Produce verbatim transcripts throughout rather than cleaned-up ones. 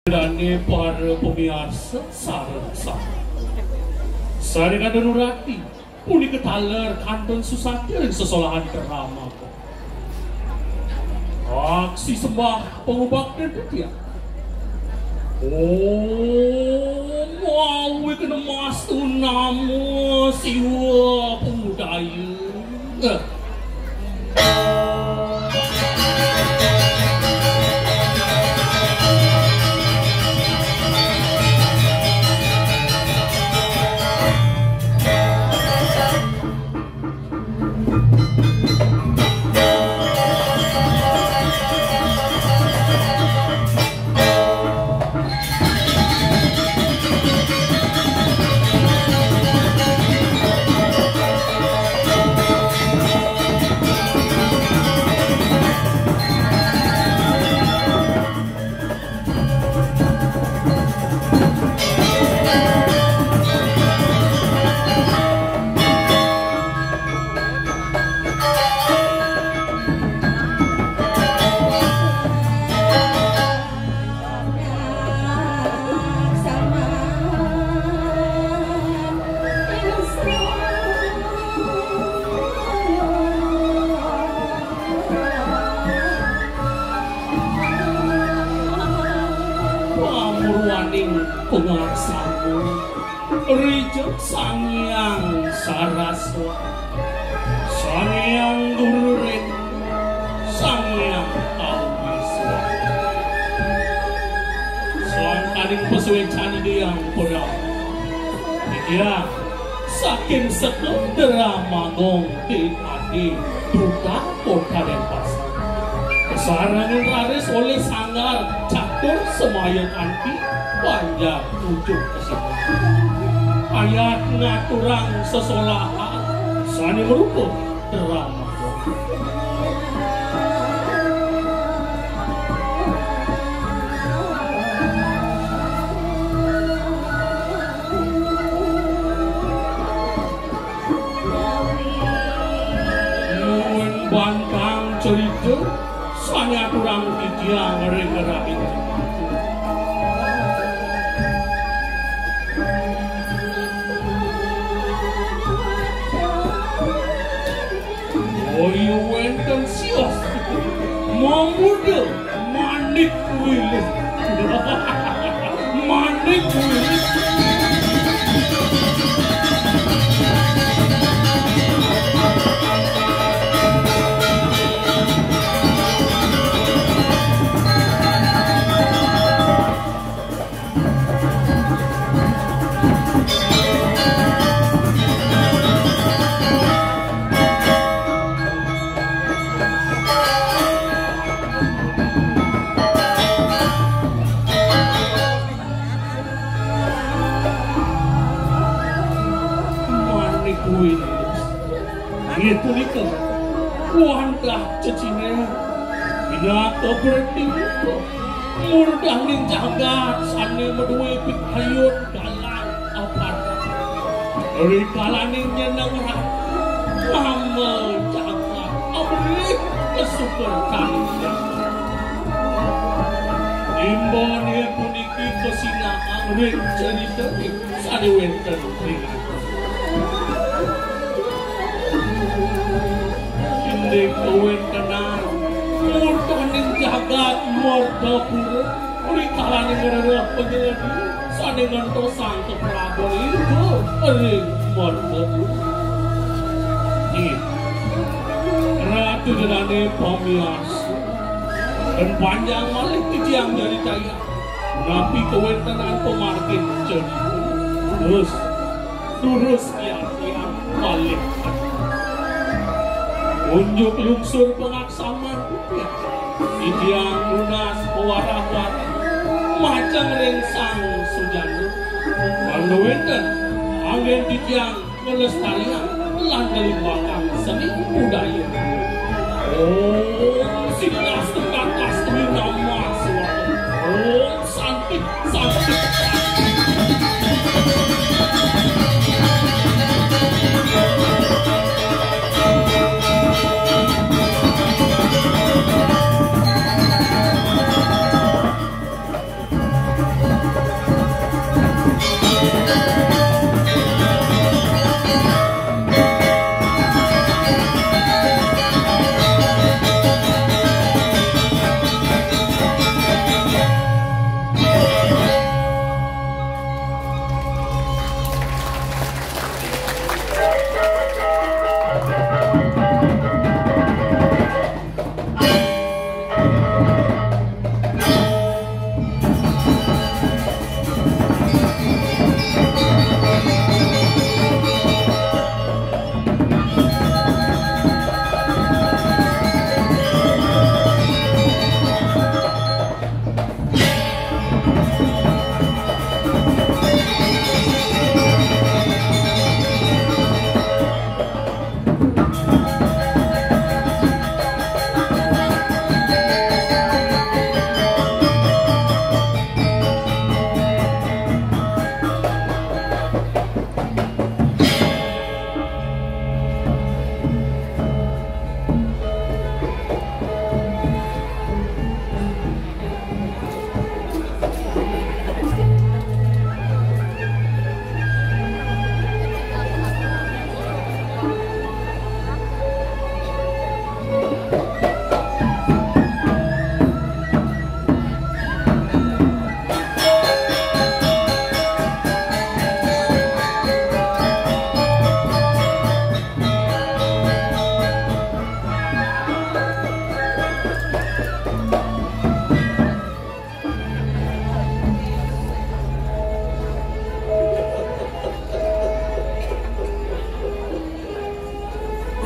Dane para pamiarsa sareng sami. Sare kantun Nurati, punika taler kantun susaking sesolahan drama. Aksi sembah pangubakten titiang. Om Awighnamastu Namo Siwa Budaya. Pamurwaning pangaksama, Rijeng Sang Hyang Saraswati, Sang Hyang Guru Rena, Sang Hyang Awiswara. Sangkaning pasuécan Ida Hyang Purama. Iya, saking Sekolah Drama Gong D A D Duta Kota Denpasar. Sarengin raris olih sanggar catur semaya kanti panjak ujung kesini. Ayat ngaturang sesolahan sané marupa drama. Nuwun bantang cerita sané aturang titiang ring rahina. Boya wénten sios mamuda Manik Wilis. Manik Wilis. Manik Wilis. Inggih punika wantah ceciné pinaka bertimuka murdaning jagat sané madué pikayun galang aparata. Rikalaning nyeneng ratu, mama jagat amrih kesukertan. Imbané puniki kasinahang ring ceritané sané wénten ring Indik kawéntenan murdaning jagat Martapura, rikalaning ngrereh panyeledi sané ngentosang kaprabon ring Martapura. Inggih, Ratu Déwané pamiarsa, ten panjang malih titiang nyaritayang napi kawéntenan pamargin cerita. Terus, durus tiang-tiang malih. Unjuk lungsur pangaksaman titiang, titiang nunas pawarah-warih majeng ring Sang Sujana. Mangda wénten anggén titiang nglestariang lan nglimbakang seni budaya. Om Siddhastu Tatastu Namah Swaha. Om Santi, Santi.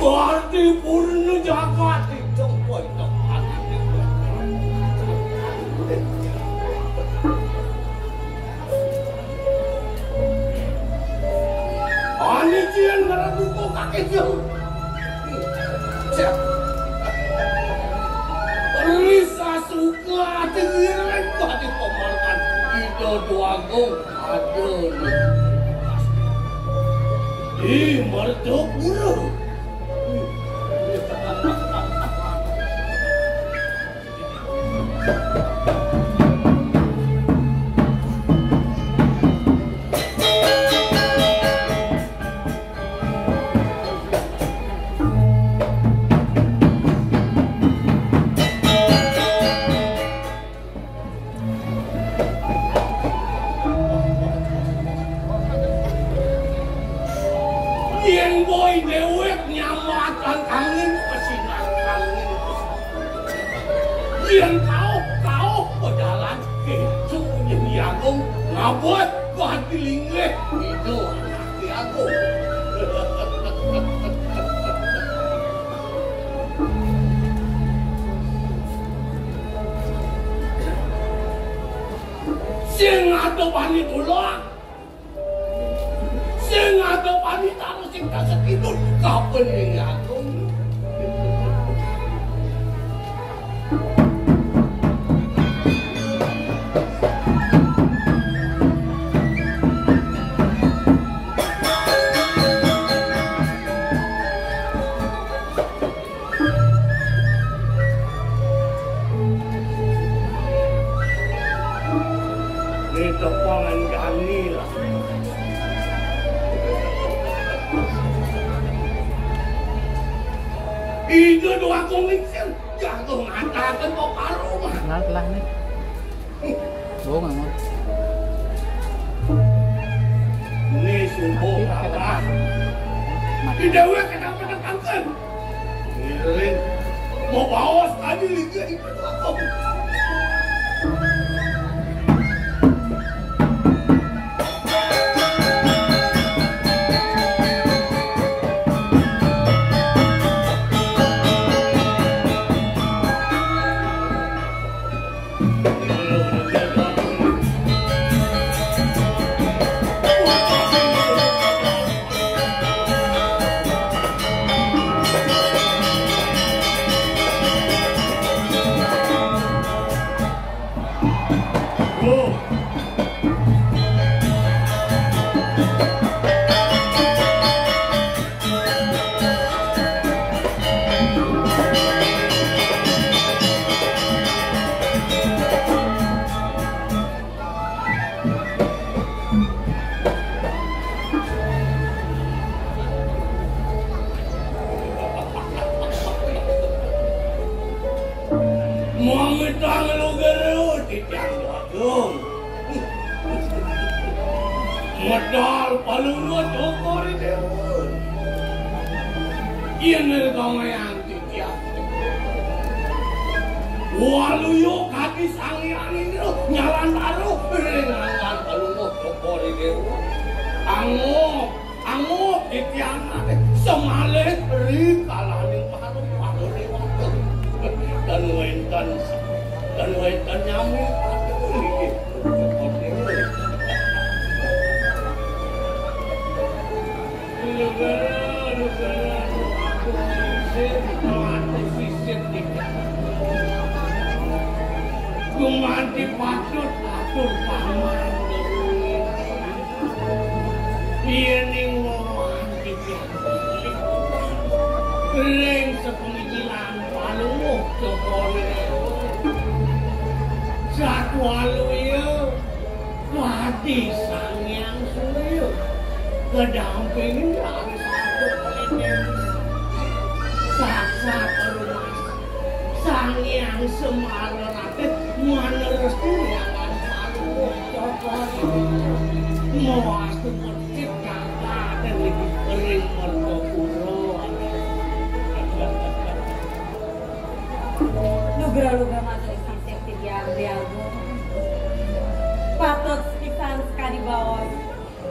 Gusti Purna Jagati, jeng kowe tekan. Ani cian ngrebuka kakek jeng. Cek. Risa suka ati ngiring Gusti Pamarkan. Ida Dwagung. Aduh. Ih, merduk guru. Yen kowe dhewek nyamatan angin pesinan angin. Yen kauh-kauh pedalan kecu yen yagung ngabot kuat linggih itu anak yagung. Sing ada pani tulak. Sing ada pani taruh sing kasekidul kapan ning aku. Ini tepongan Dani lah. Itu dua kumisir jago ngatakan kok paruh. Nah, telah nih. Bohong, Amor. Ini subuh apa? Di dewe kenapa tekankan? Ngiring. Mau bawas tadi liga di belakang. Medal Palungguh Cokor I Déwa. Yén kangayang titiang. Waluya kadi Sang Hyang Indra nyalan taruh ring anggan Palungguh Cokor I Déwa. Angup, angup titiang ade semalih ri kalaning paru, paru déwata. Dan wénten, dan wénten nyami paduh niki. Gumanti patut atur paman. Yéning wewanti ring sepemikiran Palungguh Cokor I Déwa. Satwaluya kadi Sang Hyang Surya, kadampingin Ratu Satu Kalendéwi. Saksat Parumas Sang Hyang Semara Ratih manerus tiriangan Palungguh Cokor I Déwa. Mawastu becik kakaten ring Mertapura. Lugra-lugra matur sisip titiang Dé Agung. Patut pisan sakadi baos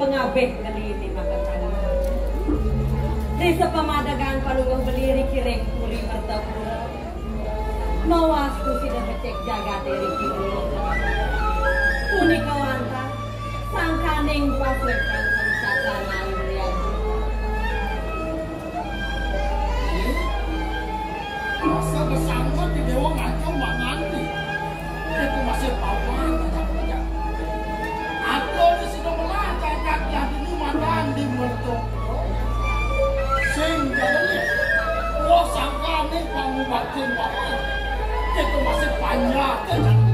pangabih beli di Makasari. Ri sapamadegan Palungguh beli ri kiring puri Mertapura. Mawastu sida becik jagaté ri kidul. Punika wantah sangkaning paswékan sangsasana Indrian. Masa kesanggup di Dewa ngaco manganti. Itu masih papan, banyak-banyak. Aku di sini melacak yang ini mantan di mertu. Sing jadi. Wah, sangkane pangubatin papan. Itu masih panjang.